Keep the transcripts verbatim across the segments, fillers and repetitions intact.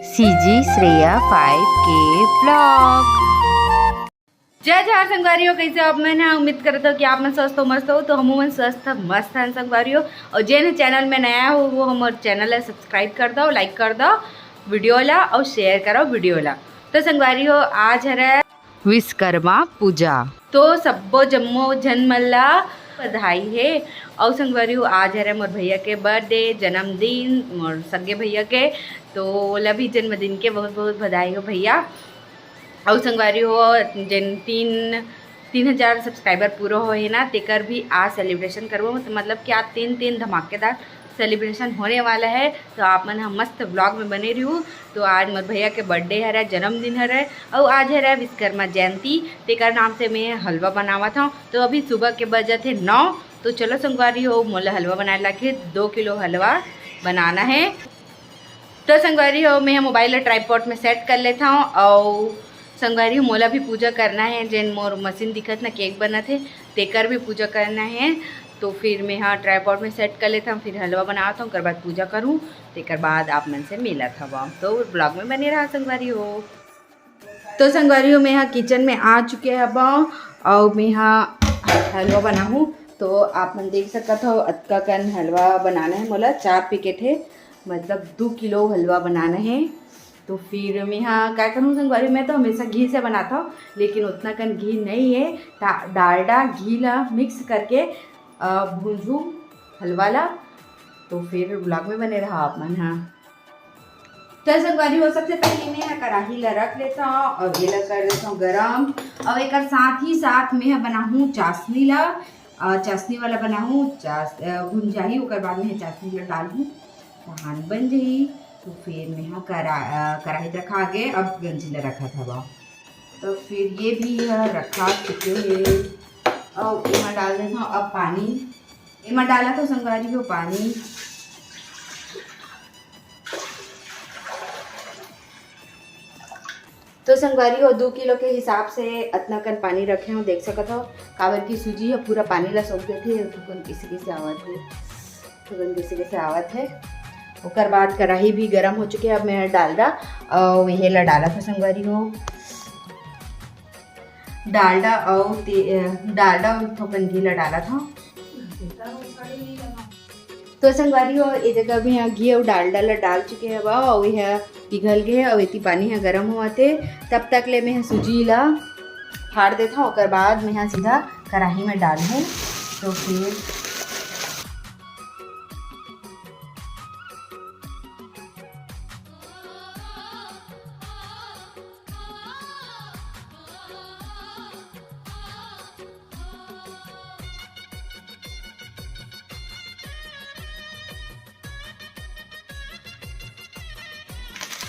CG Shreya five K vlog। जय जोहार संगवारी हो, कैसे हो आप मन ह? उम्मीद करत हो कि आप मन स्वस्थ हो, मस्त हो। तो हमू मन स्वस्थ मस्त हन संगवारी हो। और जेन चैनल में नया हो, वो हमर चैनल ला सब्सक्राइब कर दो, लाइक कर दो वीडियो ला और शेयर करो वीडियो ला। तो संगवारी हो, आज हरे विश्वकर्मा पूजा। तो सब्बो जम्मो झन मन ला बधाई हे। अउ संगवारी हो, आज हरे मोर भैया के बर्थडे, जन्मदिन, मोर सगे भैया के। तो ओला भी जन्मदिन के बहुत बहुत बधाई हो भैया। अउ संगवारी हो, जेन तीन, तीन हजार सब्सक्राइबर पूरा होए हे ना, तेकर भी आज सेलिब्रेशन करबो। तो मतलब कि आज तीन, तीन धमाकेदार सेलिब्रेशन होने वाला है। तो आप मन ह मस्त व्लॉग में बने रहू। तो आज मोर भैया के बर्थडे हरे, जन्मदिन हरे, अउ आज हरे विश्वकर्मा जयंती। तेकर नाम से मैं हलवा बनावत हूँ। तो अभी सुबह के बजत हे नौ। तो चलो संगवारी हो, मोला हलवा बनाए लागे, दो किलो हलवा बनाना है। तो संगवारी हो, मैं मोबाइल ला ट्राइपॉड में सेट कर लेता हूँ। अउ संगवारी हो, मोला भी पूजा करना है, जेन मोर मशीन दिखत ना केक बनत हे, तेकर भी पूजा करना है। तो फिर मैं हाँ ट्राइपॉड में सेट कर लेता हूँ, फिर हलवा बनावत हूँ, ओकर बाद पूजा करूँ, तेकर बाद आप मन से मिलत हवं। तो व्लॉग में बने रहा संगवारी हो। तो संगवारी हो, मैं हा किचन में आ चुके हवं अउ मैं हा हलवा बनाहूँ। तो आप मन देख सकत हो, अतका कन हलवा बनाना है मोला, चार पैकेट है, मतलब दो किलो हलवा बनाना है। तो फिर मैं हा का करूँ संगवारी, मैं तो हमेशा घी से बनाता हूँ, लेकिन उतना कन घी नहीं है, ता डालडा घी ला मिक्स करके अ, भूंजू हलवा ला। तो फिर व्लॉग में बने रहा आप मन हा। तो संगवारी हो, सबसे पहले मैं ह कढ़ाई ला रख लेता हूँ और ये ला कर देता हूँ गरम। और एक साथ ही साथ मैं ह बनाहूँ चाशनी ला, अ, चाशनी वाला बनाहूँ, चास-, अ, भुन जाही, ओकर बाद में चाशनी ला डालहूँ, तहान बन जाही। तो फिर मैं ह करा-, अ, कढ़ाई रखा आगे, अब गंजी ला रखत हवा। तो फिर ये भी ह रखा चुके हे। और एमा डाल देता हूँ अब पानी। एमा डाला तो संगवारी हो पानी। तो संगवारी हो, दो किलो के हिसाब से अतना कन पानी रखे हो, देख सकत हो, काबर की सूजी ह पूरा पानी ला सोख देथे। थोकन कइसे कइसे आवत हे, थोकन कइसे कइसे आवत हे। ओकर बाद कढ़ाई भी गरम हो चुके हे। अब मैं डालडा अउ ये ला डालत हो संगवारी हो, डालडा अउ ते-, अ, डालडा अउ थोकन घी ला डालत हो। तो संगवारी हो, ए जगह भी यहाँ घी अउ डालडा ला डाल चुके हवा अउ यह पिघल गए हे अउ एती पानी ह गरम होवत हे। तब तक ले मैं ह सूजी ला फाड़ देथव, ओकर बाद मैं ह सीधा कढ़ाई में डालहूँ। तो फिर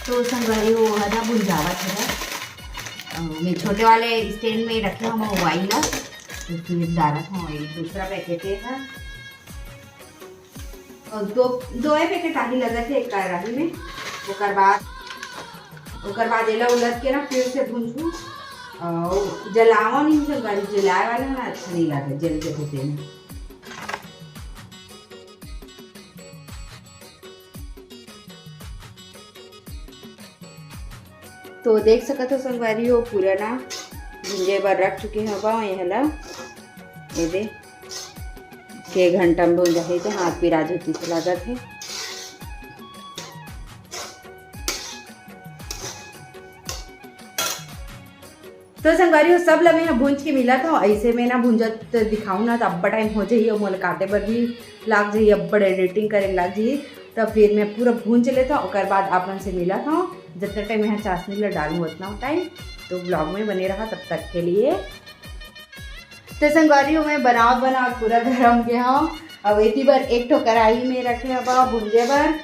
तो संगवारी हो, आधा भुंजावत हे। अ, मैं छोटे वाले स्टैंड में रखे हूँ मोबाइल ला, तो फिर डालत हूँ एक दूसरा पैकेट है। अउ दो, दो पैकेट आही लगत हे एक कढ़ाई में। ओकर बाद, ओकर बाद एला उलट के ना फिर से भूंजहूँ। अउ जलावा नहीं संगवारी, जलाए वाला ना अच्छा नहीं लगे, जल के होते में। तो देख सकत हो संगवारी हो, पूरा ना भूंजे बर रख चुके हवा। ये हला, ये दे, छह घंटा में भूंजा हे तो हाथ पिरा जही तइसे लागत हे। तो संगवारी हो, सब ला मैं ह भूंज के मिलत हूँ। ऐसे में ना भूंजत दिखाऊँ ना तो अब्बड़ टाइम हो जाही और मोला काटे बर भी लाग जाही, अब्बड़ एडिटिंग करे लाग जाही। तो फिर मैं पूरा भूंज लेता हूँ, ओकर बाद आप मन से मिलत हूँ। जितना टाइम मैं ह चाशनी ला डालूँ उतना टाइम। तो व्लॉग में बने रहा तब तक के लिए। तो संगवारी हो, मैं बनावत बनावत पूरा गरम गे हूँ। अब एती बर एक ठो कढ़ाई में रखे हवा भूंजे बर,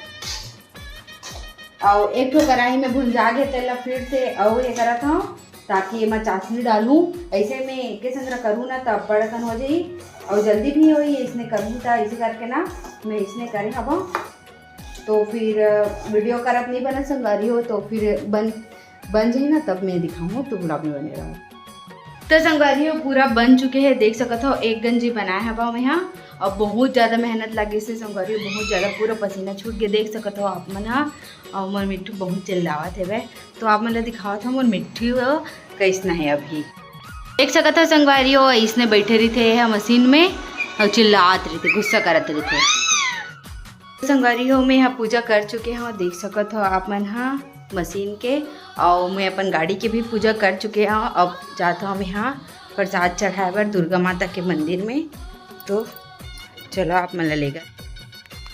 अउ एक ठो कढ़ाई में भुंजा गे तेला फिर से अउ ये करत हूँ, ताकि एमा चाशनी डालूँ। ऐसे में एके संग करूँ ना त अब्बड़ अकन हो जाही अउ जल्दी भी होही। इसने करूँ त ऐसे करके ना मैं इसने करे हवा। तो फिर वीडियो करत नहीं बनत संगवारी हो, तो फिर बन, बन जाही ना तब मैं दिखाऊँ, तो व्लॉग में बने रहो। तो संगवारी हो, पूरा बन चुके हे, देख सकत हो एक गंजी बनाए हवा मैं हा। अब बहुत ज़्यादा मेहनत लगिस हे संगवारी, बहुत ज़्यादा पूरा पसीना छूट के देख सकत हो आप मन ह। अउ मोर मिट्ठू बहुत चिल्लावत हेवय, तो आप मन ल दिखावत हो मोर मिट्ठू ह कइसना हे अभी। देख सकत हो संगवारी हो, अइसने बइठे रहिथे एहा मशीन में अउ चिल्लात रहिथे, गुस्सा करत रहिथे। संगवारी हो, मैं ह पूजा कर चुके हव, देख सकत हो आप मन ह मशीन के, अउ मैं अपन गाड़ी के भी पूजा कर चुके हव। अब जात हव मैं ह प्रसाद चढ़ाए बर दुर्गा माता के मंदिर में। तो चलो आप मन ला लेगा।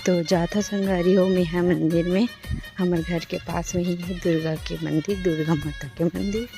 तो जात हव संगवारी हो, मैं ह मंदिर में, हमर घर के पास में ही है दुर्गा के मंदिर, दुर्गा माता के मंदिर।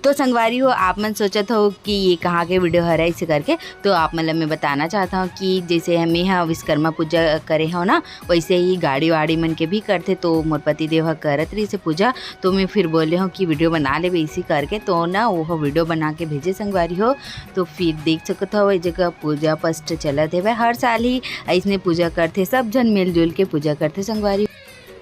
तो संगवारी हो, आप मन सोचत हो कि ये कहाँ के वीडियो हरे ऐसे करके, तो आप मन ल मैं बताना चाहता हूँ कि जैसे हमें यहाँ विश्वकर्मा पूजा करे हो ना, वैसे ही गाड़ी वाड़ी मन के भी करथे। तो मोर पति देव ह करत रहिसे पूजा, तो मैं फिर बोले हूँ कि वीडियो बना लेबे इसी करके, तो ना वो वीडियो बना के भेजे संगवारी हो। तो फिर देख सकत हो, ये जगह पूजा पाठ चलत हेवय। हर साल ही ऐसने पूजा करथे, सब झन मिलजुल के पूजा करथे संगवारी।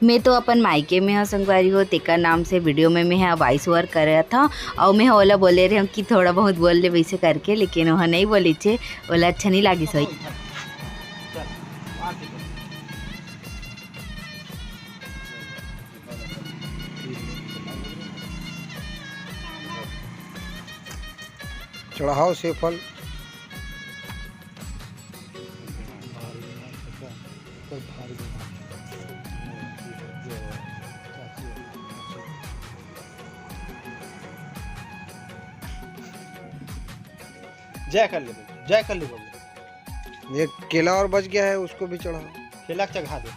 मैं तो अपन मायके में हव संगवारी हो, तेकर नाम से वीडियो में मैं ह वॉइस ओवर करत हव, अउ मैं ह ओला बोले रहे हव कि थोड़ा बहुत बोल ले वैसे करके, लेकिन ओह नहीं बोलिचे, ओला अच्छा नहीं लागिस होही। चढ़ाओ से फल। जय कर ले बाबू, जय कर ले बाबू। एक केला और बच गया है, उसको भी चढ़ाओ। केला चढ़ा दे।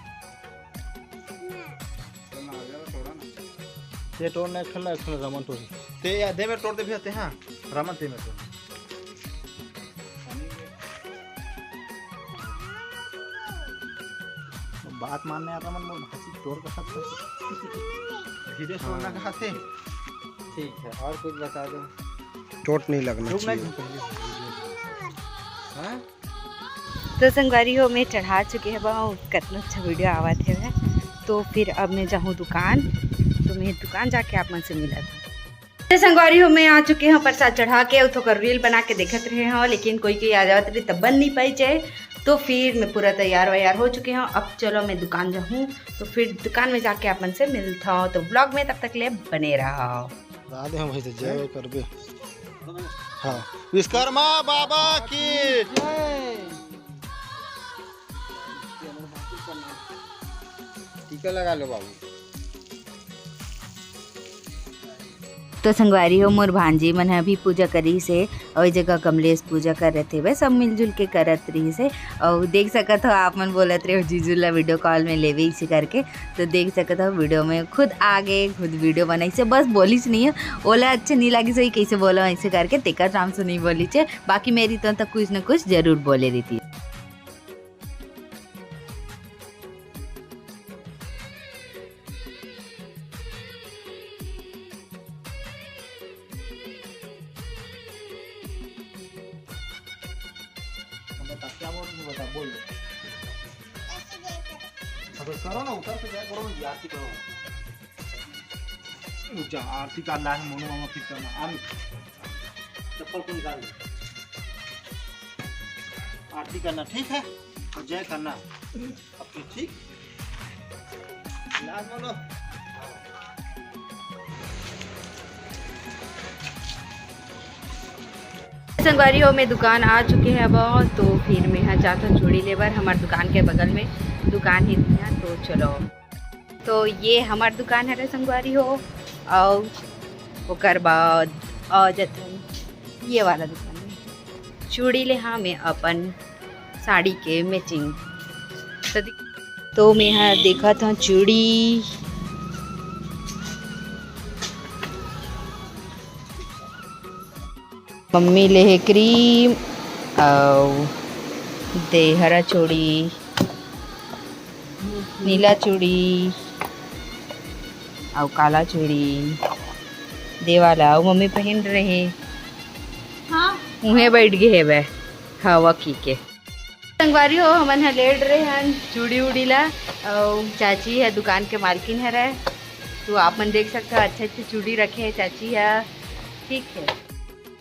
ते तोड़ ना, एक ठन ना, एक ठन रमन तोड़ी। ते या दे में तोड़ दे भैया, ते हाँ, रमन ते में तोड़। बात मानने आता मन, मोर भांजी तोड़ कहा था। धीरे से तोड़ना कहा थे। ठीक है, और कुछ बता दो। चोट नहीं लगना रुक ना, चाहिए। पहले हाँ? तो संगवारी हो, मैं चढ़ा चुके हव, कतना अच्छा वीडियो आवत हे। तो फिर अब मैं जाहूँ दुकान, तो मैं दुकान जाके आप मन से मिलत हूँ। तो संगवारी हो, मैं आ चुके हव प्रसाद चढ़ा के, अउ थोकर रील बना के देखत रहे हव, लेकिन कोई कोई आ जावत रहे तब बन नहीं पाई जाए। तो फिर मैं पूरा तैयार वैयार हो चुके हव। अब चलो मैं दुकान जाहूँ, तो फिर दुकान में जाके आप मन से मिलत हव। तो ब्लॉग में तब तक ले बने रहो। राधे हम भाई से जय करबे। हाँ, विश्वकर्मा बाबा की। टीका लगा लो बाबू। तो संगवारी हो, मोर भांजी मन ह अभी पूजा करिस हे, अउ ए जगह कमलेश पूजा करत हेवय, सब मिलजुल के करत रहिस हे। अउ देख सकत हो, आप मन बोलत रहे हो जीजू ला वीडियो कॉल में लेवे इसे करके, तो देख सकत हो वीडियो में खुद आगे, खुद वीडियो बनाइस हे, बस बोलिस नहीं है, ओला अच्छा नहीं लागिस होही, कैसे बोला ऐसे करके, तेकर नाम से नहीं बोलिस हे, बाकी मेरी तो, तो कुछ ना कुछ जरूर बोले रहितिस। बता, क्या बोल, तू बता, बोल दे। अबे करो ना, उतर के क्या करो, आरती करो। जा, आरती कर ला है, मोनू मामा फिर करना। आ नहीं। चप्पल को निकाल दे। आरती करना, ठीक है? और जय करना। अब तो ठीक। लाज मानो। संगवारी हो, मैं दुकान आ चुके हैं अब, तो फिर मैं यहाँ जाता हूँ चूड़ी लेबर। हमारे दुकान के बगल में दुकान ही दिया, तो चलो। तो ये हमार दुकान हरे संगवारी हो, अउ ओकर बाद आ जथन ये वाला दुकान में चूड़ी ले, हाँ, मैं अपन साड़ी के मैचिंग। तो दि-, तो मैं हा देखत हूँ चूड़ी, मम्मी ले हे क्रीम अउ देहरा चूड़ी। नीला चूड़ी अउ काला चूड़ी, दे वाला अउ मम्मी पहिन रहे। हाँ। उहें बैठ गे हेवय हवा खींच के। संगवारी हो, हमन ह ले डरे हन चूड़ी उड़ी ला, अउ चाची ह दुकान के मालकिन हरय, तो आप मन देख सकथव, अच्छा अच्छा चूड़ी रखे हे चाची ह। ठीक है,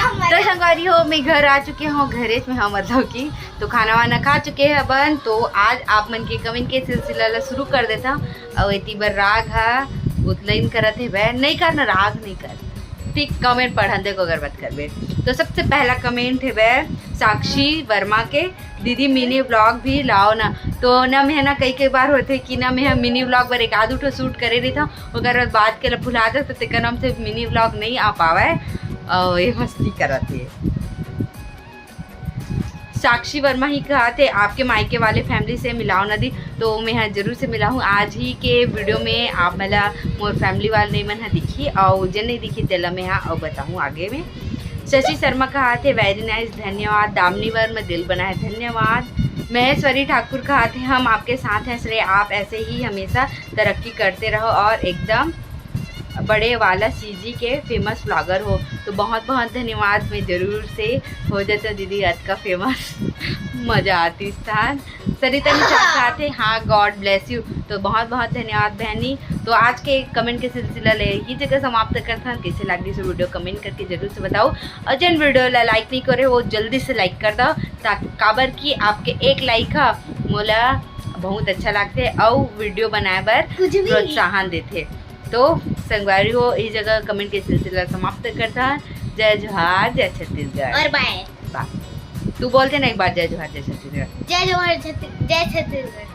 तो संगवारी हो, मैं घर आ चुके हूँ, घरे में हाँ, मतलब कि तो खाना वाना खा चुके हैं अपन। तो आज आप मन के कमेंट के सिलसिला ला शुरू कर देता हूँ। अउ एती बर राग हा उतलइन करत हे बे, नहीं करना, राग नहीं कर, ठीक, कमेंट पढ़न देखो अगर बात करबे। तो सबसे पहला कमेंट हे बे साक्षी वर्मा के, "दीदी मिनी व्लॉग भी लाओ ना।" तो ना मैं ना कई कई बार होथे कि ना मैं मिनी व्लॉग बर एक आध ठो शूट करे रहिथंव, ओकर बाद बात के ला भुला जाथंव, तो तेकर नाम से मिनी व्लॉग नहीं आ पावय। अउ ये मस्ती करत हे। साक्षी वर्मा ही कहत हे, "आपके मायके वाले फैमिली से मिलाओ ना दी।" तो मैं हा जरूर से मिलाहूँ आज ही के वीडियो में। आप मन ला मोर फैमिली वाले मन हा दिखी, अउ जेन नहीं दिखी तेला मैं हा अउ बताहूँ आगे में। शशि शर्मा कहत हे, "वेरी नाइस, धन्यवाद।" दामिनी वर्मा दिल बनाए, धन्यवाद। महेश्वरी ठाकुर कहत हे, "हम आपके साथ हैं श्रेय, आप ऐसे ही हमेशा तरक्की करते रहो और एकदम बड़े वाला सीजी के फेमस व्लॉगर हो।" तो बहुत बहुत धन्यवाद, मैं जरूर से हो जाता दीदी अतका फेमस। मजा आती स्थान। सरिता निषाद कहत हे, "हाँ, God bless you।" तो बहुत बहुत धन्यवाद बहनी। तो आज के कमेंट के सिलसिला ले ही जगह समाप्त करथन। कैसे लागिस वीडियो, कमेंट करके जरूर से बताओ, अउ जेन वीडियो ला लाइक नहीं करे हो, जल्दी से लाइक कर दो, ताकि, काबर कि आपके एक लाइक हा मोला बहुत अच्छा लागथे अउ वीडियो बनाए बर कुछ भी। प्रोत्साहन देथे। तो संगवारी हो, इही जगह कमेंट के सिलसिला समाप्त करथन। जय जोहार, जय छत्तीसगढ़। और बाय। बाय। तू बोलते ना एक बार, "जय जोहार, जय छत्तीसगढ़।" जय जोहार, छत्ती-, जय छत्तीसगढ़।